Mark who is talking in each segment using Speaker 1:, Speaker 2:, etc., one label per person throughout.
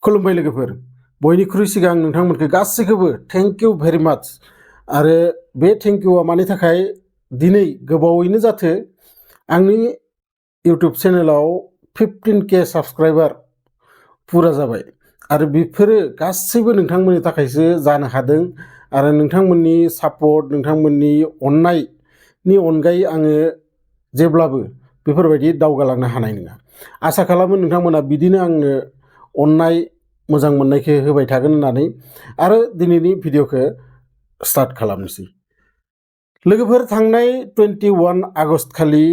Speaker 1: खुलुमबाय लोगोफोर बयनिख्रुइ सिगां नोंथांमोनखौ गासैखौबो थेंक इउ भेरि माच आरो बे थेंक इउआ मानि थाखाय दिनै गोबावैनो जाथो आंनि इउट्युब चेनेलाव 15K साबस्क्राइबार पूरा जाबाय आरो बेफोरो गासैबो नोंथांमोननि थाखायसो जानो हादों आरो नोंथांमोननि सापर्ट नोंथांमोननि अननायनि अनगायै आङो जेब्लाबो बेफोरबायदि दावगालांनो हानाय नङा आसा खालामो नोंथांमोना बिदिनो आंनो अननाय मोजां मोननायखौ होबाय थागोन होननानै आरो दिनैनि भिडिअखौ स्टार्ट खालामनोसै लोगोफोर थांनाय 21 आगस्ट खालि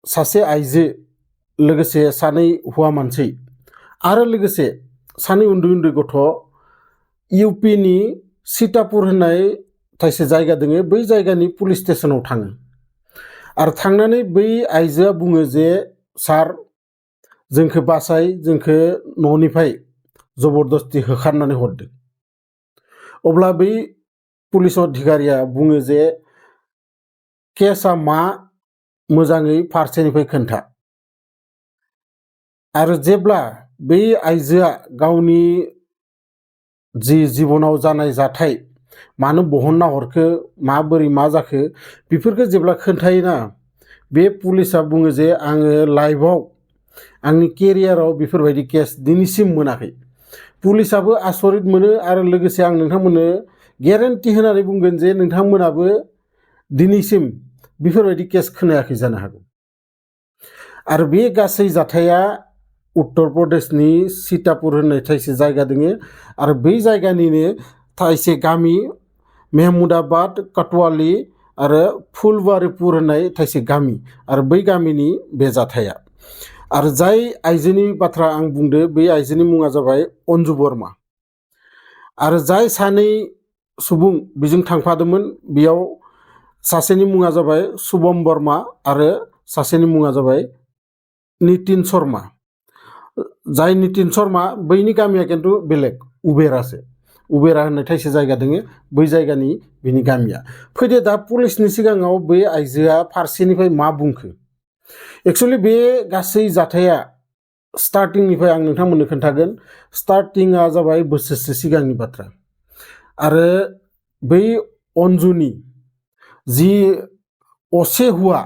Speaker 1: सासे आइजो लोगोसे सानै हौवा मानसि आरो लोगोसे सानै उन्दै उन्दै गथ' इउपिनि सीतापुर होननाय थाइसे जायगा दोङो बै जायगानि पुलिस स्टेशनाव थाङो आरो थांनानै बै आइजोआ बुङो जे सार जोंखौ बासाय जोंखौ न'निफ्राय जबरदस्ति होखारनानै हरदों अब्ला बै पुलिस अधिकारिया बुङो जे केसआ मा मोजाङै फारसेनिफ्राय खोन्था आरो जेब्ला बै आइजोआ गावनि जि जिबनाव जानाय जाथाय मानो बहनना हरखो माबोरै मा जाखो बेफोरखौ जेब्ला खोन्थायोना बे पुलिसा बुङो जे आङो लाइफआव आंनि केरियाराव बेफोरबायदि केस दिनैसिम मोनाखै पुलिसाबो आसरित मोनो आरो लोगोसे आं नोंथांमोननो गेरेन्टि होनानै बुंगोन जे नोंथांमोनाबो दिनैसिम बेफोरबायदि केस खोनायाखै जानो हागौ आरो बे गासै जाथाया उत्तर प्रदेशनि सीतापुर होननाय थाइसे जायगा दोङो आरो बै जायगानिनो थाइसे गामि महमुदाबाद कटवाली आरो फुलबारिपुर होननाय थाइसे गामि आरो बै गामिनि बे जाथाया आरो जाय आइजोनि बाथ्रा आं बुंदो बै आइजोनि मुङा जाबाय अन्जु बर्मा आरो जाय सानै सुबुं बिजों थांफादोंमोन बेयाव सासेनि मुङा जाबाय शुभम बर्मा आरो सासेनि मुङा जाबाय नितिन शर्मा जाय नितिन शर्मा बैनि गामिया खिन्थु बेलेग उबेरासो उबेरा होननाय थाइसे जायगा दोङो बै जायगानि बिनि गामिया फैदो दा पुलिसनि सिगाङाव बै आइजोआ फारसेनिफ्राय मा बुंखो एक्सुअलि बे गासै जाथाया स्टार्टिंनिफ्राय आं नोंथांमोननो खोन्थागोन स्टार्टिंआ जाबाय बोसोरसे सिगांनि बाथ्रा आरो बै अन्जुनि जि असे हुवा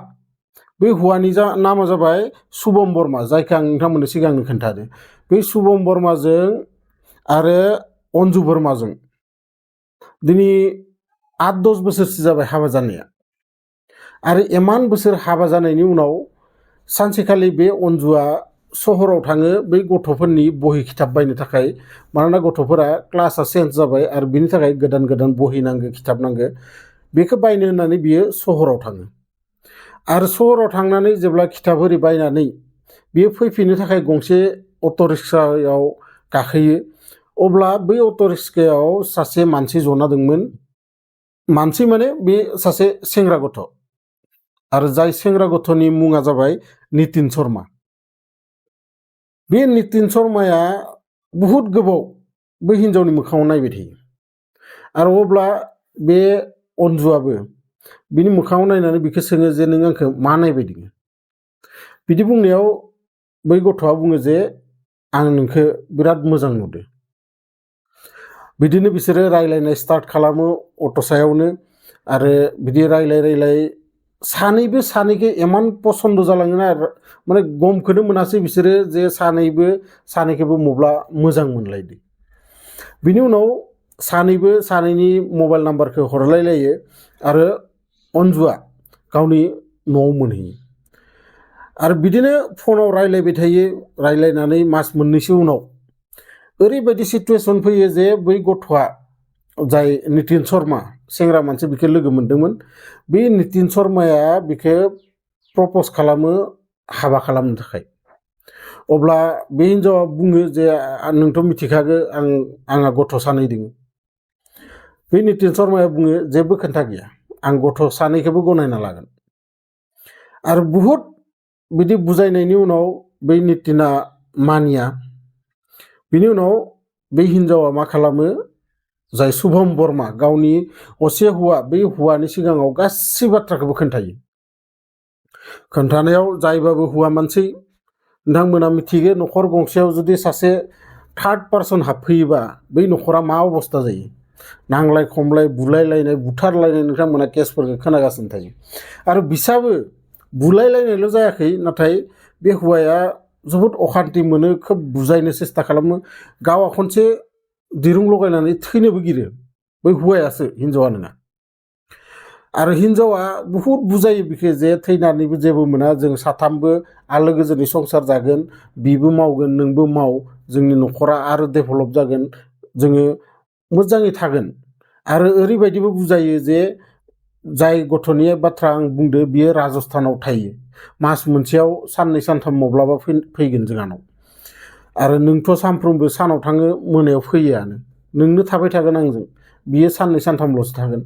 Speaker 1: बे हुवानि नामा जाबाय शुभम बर्मा जायखौ आं नोंथांमोननो सिगांनो खोन्थादो बे शुभम बर्माजों आरो अन्जु बर्माजों दिनै 8-10 बोसोरसो जाबाय हाबा जानाया आरो इमान बोसोर हाबा जानायनि उनाव सानसेखालि बे अन्जुआ सहराव थाङो बै गथ'फोरनि बहि खिथाब बायनो थाखाय मानोना गथ'फोरा क्लासा चेन्ज जाबाय आरो बिनि थाखाय गोदान गोदान बहि नांगौ खिथाब नांगौ बेखौ बायनो होननानै बियो सहराव थाङो आरो सहराव थांनानै जेब्ला खिथाब ओरै बायनानै बियो फैफिननो थाखाय गंसे अट' रिक्सायाव गाखोयो अब्ला बै अट' रिक्सायाव सासे मानसि जना दंमोन मानसि माने बे सासे सेंग्रा गथ' आरो जाय सेंग्रा गथ'नि मुङा जाबाय नितिन शर्मा बे नितिन शर्माया बहुद गोबाव बै हिन्जावनि मोखाङाव नायबाय थायो आरो अब्ला बे अन्जुआबो बिनि मोखाङाव नायनानै बिखौ सोङो जे नों आंखौ मा नायबाय दङ बिदि बुंनायाव बै गथ'आ बुङो जे आं नोंखौ बिराद मोजां नुदो बिदिनो बिसोरो रायलायनाय स्टार्ट खालामो अट' सायावनो आरो बिदि रायलाय सानैबो सानैखौ इमान पसन्द जालाङोना माने गमखौनो मोनासै बिसोरो जे सानैखौबो मब्ला मोजां मोनलायदो बिनि उनाव सानैबो सानैनि मबाइल नाम्बारखौ हरलायलायो आरो अन्जुआ गावनि न'आव मोनहैयो आरो बिदिनो फनाव रायलायबाय थायो रायलायनानै मास मोननैसो उनाव ओरैबायदि सिटुवेसन फैयो जे बै गथ'आ जाय नितिन शर्मा सेंग्रा मानसि बिखौ लोगो मोन्दोंमोन बे नितिन शर्माया बिखौ प्रप'ज खालामो हाबा खालामनो थाखाय अब्ला बे हिन्जावा बुङो जे नोंथ' मिथिखागो आंहा गथ' सानै दङ बे नितिन शर्माया बुङो जेबो खोन्था गैया आं गथ' सानैखौबो गनायना लागोन आरो बुहुद बिदि बुजायनायनि उनाव बै नितिना मानिया बिनि उनाव बै हिन्जावा मा खालामो जाय शुभम बर्मा गावनि असे हुवा बै हुवानि सिगाङाव गासै बाथ्राखौबो खोन्थायो खोन्थानायाव जायबाबो हुवा मानसि नोंथांमोना मिथिगो न'खर गंसेयाव जुदि सासे थार्ड पार्सन हाबफैयोबा बै न'खरा मा अबस्था जायो नांलाय खमलाय बुलायलायनाय बुथारलायनाय नोंथांमोना केसफोरखौ खोनागासिनो थायो आरो बिसाबो बुलायलायनायल' जायाखै नाथाय बे हौवाया जोबोद अखान्थि मोनो खोब बुजायनो सेस्था खालामो गावआ खनसे दिरुं लगायनानै थैनोबो गिरो बै हौवायासो हिनजावा नङा आरो हिनजावा बुहुद बुजायो बिखो जे थैनानैबो जेबो मोना जों साथामबो आलो गोजोनै संसार जागोन बिबो मावगोन नोंबो माव जोंनि न'खरा आरो डेभेलप जागोन जोङो मोजाङै थागोन आरो ओरैबायदिबो बुजायो जे जाय गथ'नि बाथ्रा आं बुंदो बियो राजस्थानाव थायो मास मोनसेयाव साननै सानथाम माब्लाबा फैगोन जोंहानाव आरो नोंथ' सानफ्रोमबो सानाव थाङो मोनायाव फैयोआनो नोंनो थाबाय थागोन आंजों बियो साननै सानथामल'सो थागोन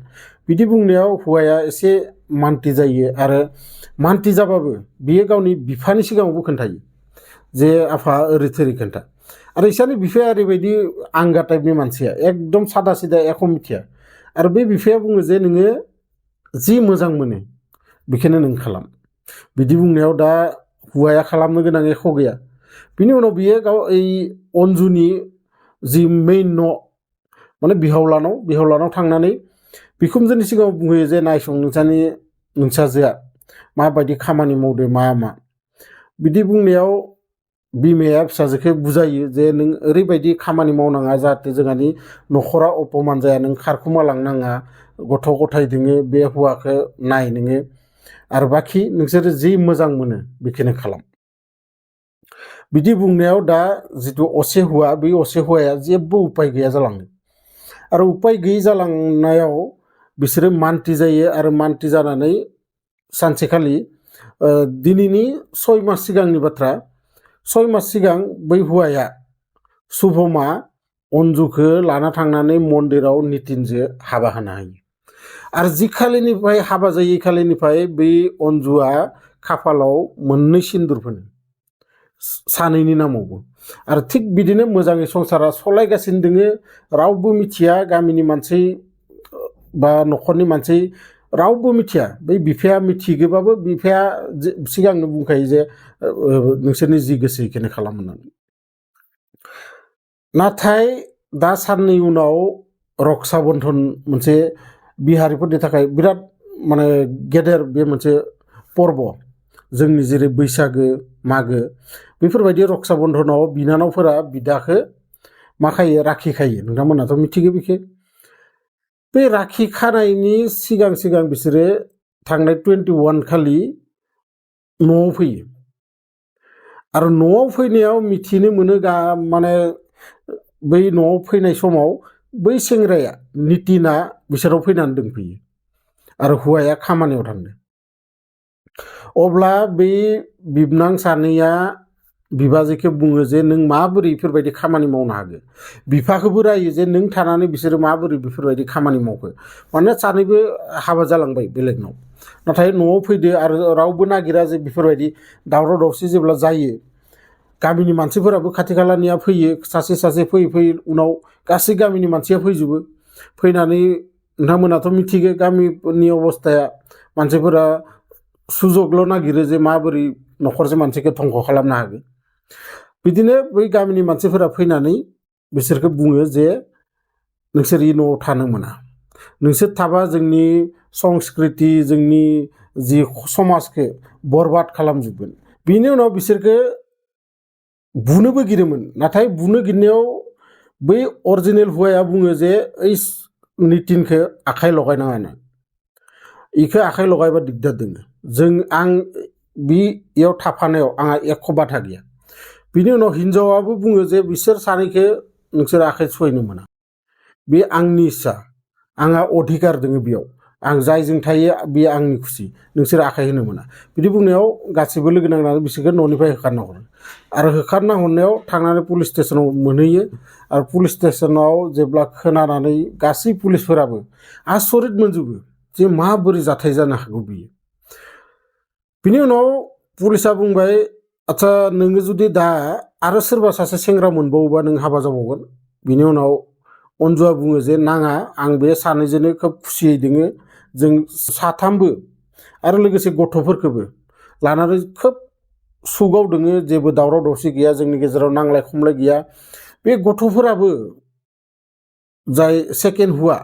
Speaker 1: बिदि बुंनायाव हौवाया एसे मान्ति जायो आरो मान्ति जाबाबो बियो गावनि बिफानि सिगाङावबो खोन्थायो जे आफा ओरै थोरै खोन्था आरो इसानि बिफाया ओरैबायदि आंगा टाइपनि मानसिया एकदम सादा सिदा एख' मिथिया आरो बे बिफाया बुङो जे नोङो जि मोजां मोनो बेखौनो नों खालाम बिदि बुंनायाव दा हौवाया खालामनो गोनां एख' गैया बिनि उनाव बियो गाव ओइ अन्जुनि जि मेइन न' माने बिहावलानाव थांनानै बिखुनजोनि सिगाङाव बुंहैयो जे नायसं नोंसाजोआ माबायदि खामानि मावदो मा बिदि बुंनायाव बिमाया फिसाजोखौ बुजायो जे नों ओरैबायदि खामानि मावनाङा जाहाथे जोंहानि न'खरा अपमान जाया नों खारखुमा लांनाङा गथ' गथाय दोङो बे हौवाखौ नाय नोङो आरो बाखि नोंसोरो जि मोजां मोनो बेखौनो खालाम बिदि बुंनायाव दा जिथु असे हौवा बे असे हौवाया जेबो उपाय गैया जालाङो आरो उपाय गैयै जालांनायाव बिसोरो मान्ति जायो आरो मान्ति जानानै सानसेखालि दिनैनि 6 मास सिगांनि बाथ्रा 6 मास सिगां बै हौवाया शुभमा अन्जुखौ लाना थांनानै मन्दिराव नितिनजों हाबा होनो हायो आरो जि खालिनिफ्राय हाबा जायै खालिनिफ्राय बै अन्जुआ खाफालाव 2 सिन्दुर फोनो सानैनि नामावबो आरो थिग बिदिनो मोजाङै संसारा सलायगासिनो दोङो रावबो मिथिया गामिनि मानसि बा न'खरनि मानसि रावबो मिथिया बै बिफाया मिथिगोबाबो बिफाया सिगांनो बुंखायो जे नोंसोरनि जि गोसो बेखौनो खालाम होननानै नाथाय दा साननै उनाव रक्षा बन्धन मोनसे बिहारिफोरनि थाखाय बिराद माने गेदेर बे मोनसे पर्व जोंनि जेरै बैसागो मागो बेफोरबायदि रक्षा बन्धनाव बिनानावफोरा बिदाखौ मा खायो राखि खायो नोंथांमोनाथ' मिथिगौ बेखौ बे राखि खानायनि सिगां बिसोरो थांनाय 21 खालि न'आव फैयो आरो न'आव फैनायाव मिथिनो मोनो माने बै न'आव फैनाय समाव बै सेंग्राया नितिना बिसोराव फैनानै दंफैयो आरो हौवाया खामानियाव थांदों अब्ला बै बिबनां सानैया बिबाजैखौ बुङो जे नों माबोरै बेफोरबायदि खामानि मावनो हागोन बिफाखौबो रायो जे नों थानानै बिसोरो माबोरै बेफोरबायदि खामानि मावखो मानोना सानैबो हाबा जालांबाय बेलेगनाव नाथाय न'आव फैदो आरो रावबो नागिरा जे बेफोरबायदि दावराव दावसि जेब्ला जायो गामिनि मानसिफोराबो खाथि खालानिया फैयो सासे फैयै उनाव गासै गामिनि मानसिया फैजोबो फैनानै नोंथांमोनाथ' मिथिगो गामिनि अबस्थाया मानसिफोरा सुजुगल' नागिरो जे माबोरै न'खरसे मानसिखौ धंख' खालामनो हागोन बिदिनो बै गामिनि मानसिफोरा फैनानै बिसोरखौ बुङो जे नोंसोर इ न'आव थानो मोना नोंसोर थाबा जोंनि संस्कृति जोंनि जि समाजखौ बरबाद खालामजोबगोन बिनि उनाव बिसोरखौ बुनोबो गिरोमोन नाथाय बुनो गिरनायाव बै अरिजिनेल हौवाया बुङो जे ओइ नितिनखौ आखाइ लगायनाङानो इखौ आखाइ लगायबा दिगदार दोङो आं बेयाव थाफानायाव आंहा एख' बाथा गैया बिनि उनाव हिनजावाबो बुङो जे बिसोर सानैखौ नोंसोर आखाइ सुहायनो मोना बे आंनि इस्सा आंहा अधिकार दोङो बेयाव आं जायजों थायो बे आंनि खुसि नोंसोर आखाइ होनो मोना बिदि बुंनायाव गासैबो लोगो नांनानै बिसोरखौ न'निफ्राय होखारना हरो आरो होखारना हरनायाव थांनानै पुलिस स्टेसनाव मोनहैयो आरो पुलिस स्टेसनाव जेब्ला खोनानानै गासै पुलिसफोराबो आसरित मोनजोबो जे माबोरै जाथाय जानो हागौ बियो बिनि उनाव पुलिसा बुंबाय आच्छा नोङो जुदि दा आरो सोरबा सासे सेंग्रा मोनबावोबा नों हाबा जाबावगोन बिनि उनाव अन्जुआ बुङो जे नाङा आं बे सानैजोंनो खोब खुसियै दोङो जों साथामबो आरो लोगोसे गथ'फोरखौबो लानानै खोब सुगाव दोङो जेबो दावराव दावसि गैया जोंनि गेजेराव नांलाय खमलाय गैया बे गथ'फोराबो जाय सेकेन्ड हुआ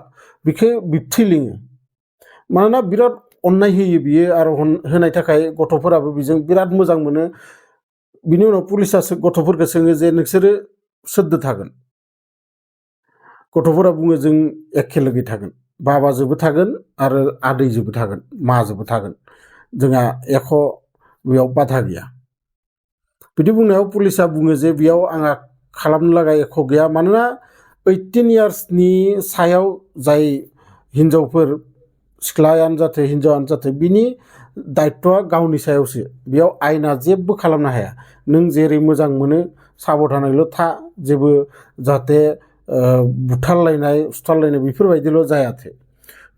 Speaker 1: बिखौ बिबथै लिङो मानोना बिराद अननाय होयो बियो आरो होनाय थाखाय गथ'फोराबो बिजों बिराद मोजां मोनो बिनि उनाव पुलिसा गथ'फोरखौ सोङो जे नोंसोरो सोरदो थागोन गथ'फोरा बुङो जों एखे लोगो थागोन बाबाजोंबो थागोन आरो आदैजोंबो थागोन माजोंबो थागोन जोंहा एख' बेयाव बाधा गैया बिदि बुंनायाव पुलिसा बुङो जे बेयाव आंहा खालामनो लागा एख' गैया मानोना 18 इयार्सनि सायाव जाय हिनजावफोर सिख्लायानो जाथे हिनजावानो जाथे बिनि दायित्वआ गावनि सायावसो बेयाव आयेना जेबो खालामनो हाया नों जेरै मोजां मोनो साबधानैल' था जेबो जाहाथे बुथारलायनाय सुथारलायनाय बेफोरबायदिल' जायाथो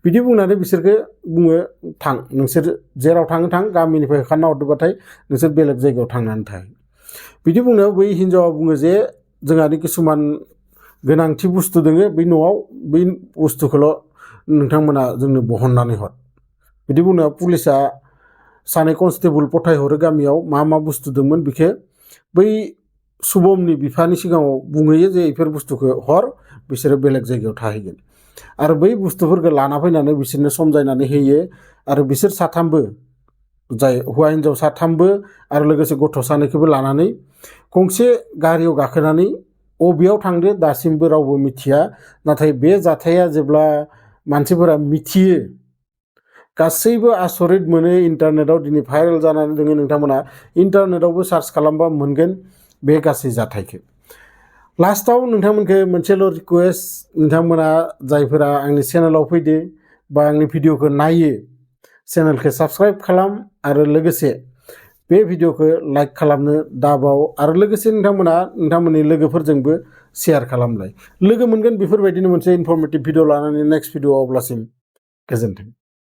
Speaker 1: बिदि बुंनानै बिसोरखौ बुङो थां नोंसोर जेराव थाङो थां गामिनिफ्राय होखारना हरदोंबाथाय नोंसोर बेलेग जायगायाव थांनानै थाहै बिदि बुंनायाव बै हिनजावा बुङो जे जोंहानि किसुमान गोनांथि बुस्थु दोङो बै न'आव बै बुस्थुखौल' नोंथांमोना जोंनो बहननानै हर बिदि बुंनायाव पुलिसा सानै कनस्टेबल फथायहरो गामियाव मा बुस्थु दंमोन बेखौ बै शुभमनि बिफानि सिगाङाव बुंहैयो जे बेफोर बुस्थुखौ हर बिसोरो बेलेग जायगायाव थाहैगोन आरो बै बुस्थुफोरखौ लाना फैनानै बिसोरनो समजायनानै होयो आरो बिसोर साथामबो जाय हौवा हिनजाव साथामबो आरो लोगोसे गथ' सानैखौबो लानानै गंसे गारियाव गाखोनानै अबेयाव थांदो दासिमबो रावबो मिथिया नाथाय बे जाथाया जेब्ला मानसिफोरा मिथियो गासैबो आसरित मोनो इन्टारनेटआव दिनै भाइरेल जानानै दङ नोंथांमोना इन्टारनेटआवबो सार्च खालामबा मोनगोन बे गासै जाथायखौ लास्टआव नोंथांमोनखौ मोनसेल' रिकुवेस्ट नोंथांमोना जायफोरा आंनि चेनेलाव फैदो बा आंनि भिडिअखौ नायो चेनेलखौ साबस्क्राइब खालाम आरो लोगोसे बे भिडिअखौ लाइक खालामनो दाबाव आरो लोगोसे नोंथांमोना नोंथांमोननि लोगोफोरजोंबो शेयार खालामलाय लोगो मोनगोन बेफोरबायदिनो मोनसे इनफरमेटिभ भिडिअ लानानै नेक्स्ट भिडिअ अब्लासिम गोजोन्थों।